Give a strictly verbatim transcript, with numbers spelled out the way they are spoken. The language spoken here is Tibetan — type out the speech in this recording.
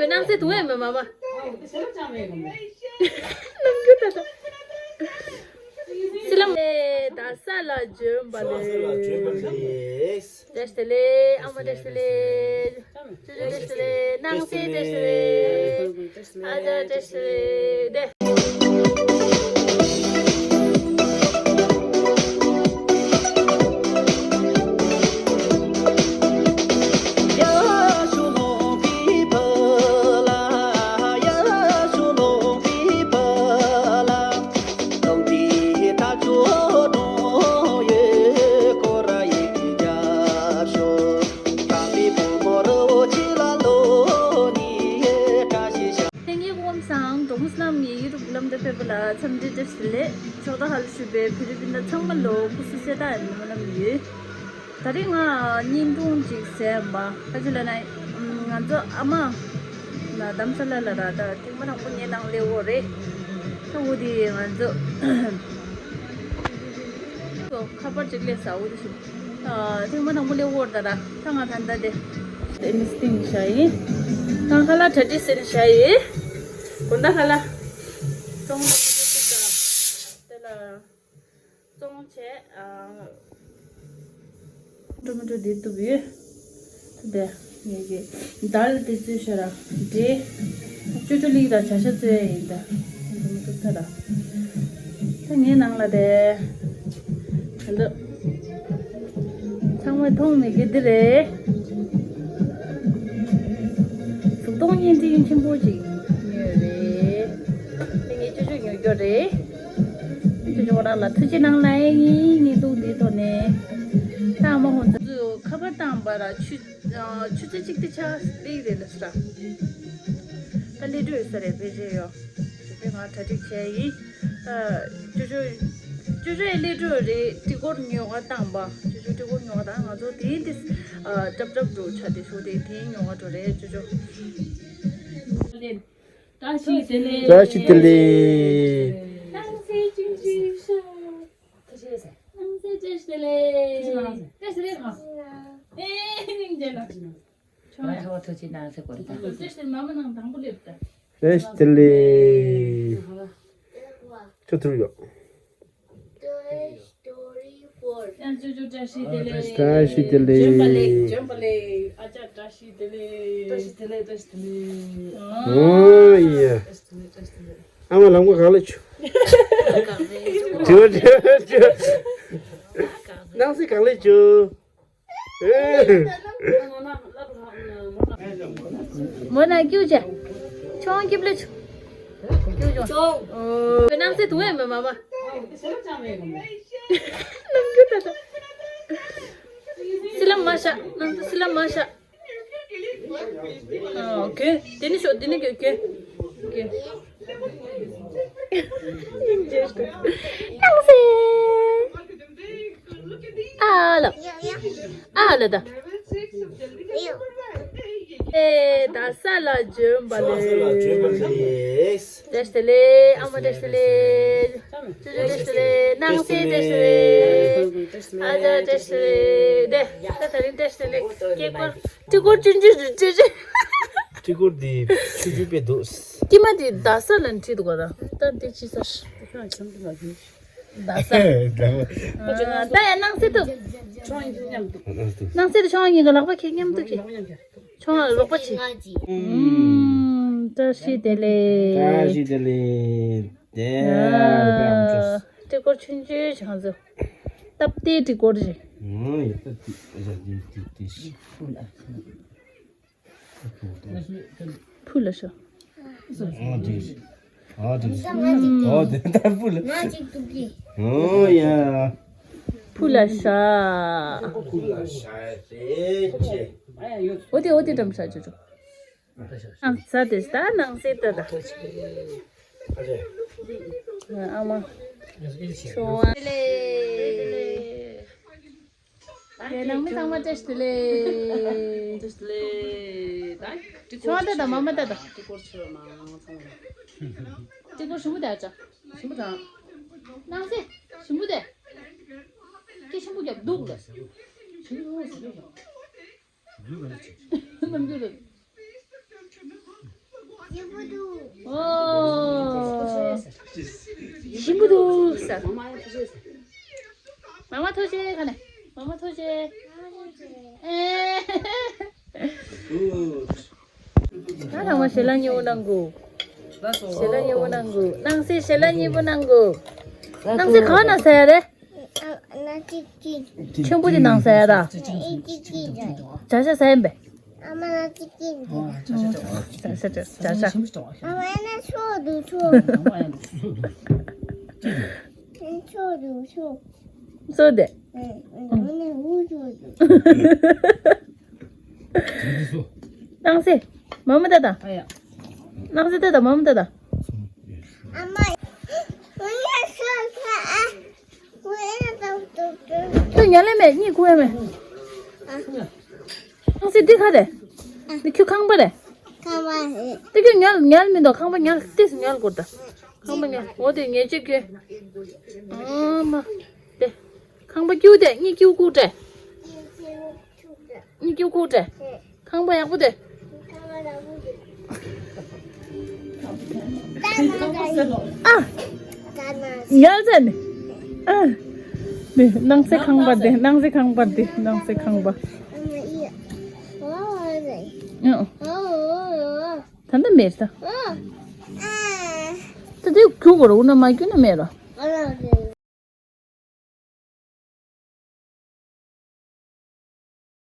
སྣང་གསལ་དུ་ཨེ་མ་མ་མ། ནམ་རྒྱུན་ད་ལྟ། སི་ལམ་ལས་ད་ས་ལ་བྱོན་པ་ལས། བཀྲ་ཤིས་བདེ་ལེགས། ཨ་མ་བཀྲ་ཤིས་བདེ་ལེགས། ཅོ་ཅོ་བཀྲ་ཤིས་བདེ་ལེགས། སྣང་གསལ་བཀྲ་ཤིས་བདེ་ལེགས། ཨ་ཅག་བཀྲ་ཤིས་བདེ་ལེགས། ལྷན་རྒྱས་སྐུ་ཁམས་བཟང་། གྲོགས་པོ་རྣམས་ཀྱི་ཡུ་ཊུབ་ལམ་དུ་ཕེབས་པ་ལ་འཚམས་འདྲི་བཀྲ་ཤིས་བདེ་ལེགས། ཕྱོགས་མཐའ་ཁག་ལ་བཞུགས་པའི་བོད་རིགས་སྤུན་ཟླ་ཚང་མ་ལ་སྐུ་གཟུགས་གསལ་ཐང་ཡིན་པ་སྨོན་ལམ་ཡོད། ད་རེས་ང་བརྙན་ཐུང་ཅིག་བཟོས་ཡིན་པ། ག་ཅི་ལབ་ན། ང་ཚོ་ཨ་མ་ན་རྡ་རམ་ས་ལ་ལ་ར། ད་ཐེངས་མ་དང་པོ་ངའི་ནང་སླེབས་ཡོད་རེད། ད་འོ་དེ་ང་ཚོ་ཁ་པར་ཅིག་སླེབས་ས་འོ་དེ་ཞིག་ཐེངས་མ་དང་པོ་སླེབས་ཡོད་རེད། ད་ར་ད་ང་ད་ལྟ་དེ་ཨེ་མི་སྟེང་བཞག་ཡིན། ད་ཁ་ལག་གྲ་སྒྲིག་ཟིན་བཞག་ཡིན། དགོང་དག་ཁ་ལག་བཙོང་ན་དེ་ལ། བཙོང་བྱས། ཨ། འགྲོ་མི་འགྲོ་དེ་བཏུབ་ཡོད། དེ་ངེད་ཀྱི་དལ་དེ་ཚོའི་ཤ་ར་འདྲེ། ཅོ་ཅོ་ལིག་དང་བྱ་ཤ་བཙོས་ཡིན་ད། འགྲོ་མི་བཏུབ་ད་ར། ད་ངའི་ནང་ལ་དེ། ད་འདི། ཚང་མས་མཐོང་མེད་ཀི་འདི་རེད། གཟུགས་མཐོང་བརྙན་འཕྲིན་ཆེན་པོ་ཅིག་ཉོས་རེད། དེ་ངས་ཅོ་ཅོ་ཉོ་རྒྱུ་རེད། ཅོ་ཅོ་རང་ལ་ཐུགས་རྗེ་གནང་ལ་ཡིན་ངས་འདུག་འདིའི་ཐོག་ནས། ད་མ་ཧོན་ཚོ་ཁ་པར་བཏང་པ་ར་ཆུ་ཆུ་ཚོད་གཅིག་དེ་ཆ་སླེབས་རེད་ལ་སྲ། ད་སླེབས་འགྲོ་ཡོད་ས་རེད་ཕལ་ཆེར་ཡོད། དེ་ང་གྲ་སྒྲིག་བྱས་ཡིན། ཅོ་ཅོ། ཅོ་ཅོ་ཡི་སླེབས་འགྲོ་རེད། ཊི་ཀོར་ཉོ་ག་བཏང་པ། ཅོ་ཅོ་ཊི་ཀོར་ཉོ་ག་དང་ང་ཚོ་དེ་དེ་ཨ་ཀྲབ་ཀྲབ་འགྲོ་ཆ་དེ་ཤོ་དེ་དེ་ཉོ་ག་འགྲོ་རེད་ཅོ་ཅོ། བཀྲ་ཤིས་བདེ་ལེགས། བཀྲ་ཤིས་བདེ་ལེགས། སྣང་གསལ་ཅིང་ཅིང་ཤོ། སྣང་གསལ་བཀྲ་ཤིས་བདེ་ལེགས། བཀྲ་ཤིས་བདེ་ལེགས། ཨེ་སྙིང་རྗེ་ལ། ང་ཚོ་ཐུགས་རྗེ་གནང་ཟེར་དགོས་རེད་ད། བཀྲ་ཤིས་བདེ་ལེགས། ཁྱོད་ཐུག་ཡོད། བཀྲ་ཤིས་བདེ་ལེགས། བཀྲ་ཤིས་བདེ་ལེགས། བྱོན་པ་ལེགས། བྱོན་པ་ལེགས། ཨ་ཅག་བཀྲ་ཤིས་བདེ་ལེགས། བཀྲ་ཤིས་བདེ་ལེགས། བཀྲ་ཤིས་བདེ་ལེགས། ཨོ་ཡ། བཀྲ་ཤིས་བདེ་ལེགས། བཀྲ་ཤིས་བདེ་ལེགས། ཨ་མ་ལམ་ཁ་གང་ལ་བྱུང་། དྲི་བ་དྲི་བ་དྲི་བ། སྣང་སྲིད་གང་ལ་བྱུང་། མོ་ན་ཀྱུ་ཅེ། ཆོང་ཀིབ་ལེ་ཆུ། ཀྱུ་ཅོང་། ཆོང་། ཨོ། སྣང་སྲིད་དུ་ཨེ་མ་མ་མ། ནམ་རྒྱུན་ད་ལྟ། སི་ལམ་མ་ཤ། ནང་དུ་སི་ལམ་མ་ཤ། ཨོ་ཁེ། དེ་ནི་ཤོ་དེ་ནི་ཁེ་ཁེ། ཁེ། སྣང་སྲིད། ཨ་ལ། ཨ་ལ་ད། ཨེ་ད་ས་ལ་བྱོན་པ་ལས། བཀྲ་ཤིས་བདེ་ལེགས། ཨ་མ་བཀྲ་ཤིས་བདེ་ལེགས། ཅོ་ཅོ་བཀྲ་ཤིས་བདེ་ལེགས། སྣང་སྲིད་བཀྲ་ཤིས་བདེ་ལེགས། ཨ་ཅག་བཀྲ་ཤིས་བདེ་ལེགས། དེ་ད་ད་རིང་བཀྲ་ཤིས་བདེ་ལེགས། སྐྱེ་འཁོར་སྤྲི་གོར་ཆུང་ཆུང་ཆུང་ཆུང་། སྤྲི་གོར་འདི་ཆུང་ཆུང་པས་འདུག་སྐྱེས་མ་འདི་ད་ས་ལ་འཁྲིད་འདུག་ག་ད་འདི་ཅི་ས། ད་ས། ད་ཡ་སྣང་སྲིད་དུ། སྣང་སྲིད་དུ་ཆུང་བ་གཉིས་ཀྱི་ལག་པ་ཁྱེར་མཉམ་དུ་ཁྱེར། ཆུང་བ་ལོག་པ་བྱེད། ཨུམ། བཀྲ་ཤིས་བདེ་ལེགས། བཀྲ་ཤིས་བདེ་ལེགས། དེ་ཨ། སྤྲི་གོར་ཆུང་ཆུང་བྱང་ཚུ། སྟབས་བདེ་སྤྲི་གོར་རེད། ཨ་ཡ་སྟབས་བདེ་ཨ་ཡ་དེ་དེ་དེ་ཤི། ཕུ་ལ་ཤོ། ཨ་དེ་ཨ་དེ་ཨ་དེ་ད་ཕུ་ལ། ཨ་ཡ། ཕུ་ལ་ཤ། ཕུ་ལ་ཤ་རེད་ཅེ། འོ་དེ་འོ་དེ་འགྲམ་ཤ་ཅོ་ཅོ། ཨ་ས་དེ་ད་ནང་སྲིད་ད་ད། ཨ་མ། ཆུང་བ། དེ་ནང་མི་ཚང་མ་བཀྲ་ཤིས་བདེ་ལེགས། བཀྲ་ཤིས་བདེ་ལེགས། ད་ཆུང་བ་ད་ད་མ་མ་ད་ད། སྤྲི་གོར་ཆུ་མ་ཚང་མ། སྤྲི་གོར་ཞིམ་པོ་ད་ཅག་ཞིམ་པོ་དང་། སྣང་སྲིད་ཞིམ་པོ་དེ། སྐད་ཆེན་པོ་རྒྱབ་འདུག་ལ། ཞིམ་པོ་ཞིམ་པོ་ཞིམ་པོ། རྣམ་འགྱུར་རེད། ཨོ། ཞིམ་པོ་འདུག་ས། མ་མ་ཐུགས་རྗེ་ཆེ། ག་ནས། མ་མ་ཐུགས་རྗེ་ཆེ། ཨེ། ད་རང་མ་ཞལ་ལག་མཉེས་པོ་གནང་དགོས། ཞལ་ལག་མཉེས་པོ་གནང་དགོས། སྣང་སྲིད་ཞལ་ལག་མཉེས་པོ་གནང་དགོས། སྣང་སྲིད་ག་ན་ཟ་ཡ་རེད། ཆེན་པོ་དེ་ནང་ཟ་ཡ་ད། བྱ་བྱ་ཟ་ཡིན་པས། བྱ་བྱ་བྱ་བྱ། སོ་དེ། སྣང་སྲིད། མ་མ་ད་ད། སྣང་སྲིད་ད་ད་མ་མ་ད་ད། ཁྱོད་ཉལ་ལེ་མེད། གཉིད་ཁུག་ཡ་མེད། སྣང་སྲིད་འདི་ག་རེད། འདི་ཁྱོད་ཁང་པ་རེད། ཁང་པ་རེད། འདི་ཁྱོད་ཉལ་ཉལ་མི་འདུག་ཁང་པ་ཉལ་ཏིས་ཉལ་དགོས་ད། ཁང་པ་ཉལ་འོ་དེ་ཉལ་ཅིག་གི། ཨ་མ། དེ། ཁང་པ་སྐྱིད་དེ་གཉིད་སྐྱིད་ཁུག་དྲེ། གཉིད་སྐྱིད་ཁུག་དྲེ། ཁང་པ་ཡག་པོ་དེ། ཨ། ཡར་ཟེར་ནི། ཨ། ནི་སྣང་སྲིད་ཁང་པ་དེ། སྣང་སྲིད་ཁང་པ་དེ། སྣང་སྲིད་ཁང་པ། ཨ། ད་ལྟ་མེད་ད། ད་དེ་རྒྱུག་གོ་ར། འུ་ན་མ་རྒྱུག་ན་མེད་ར།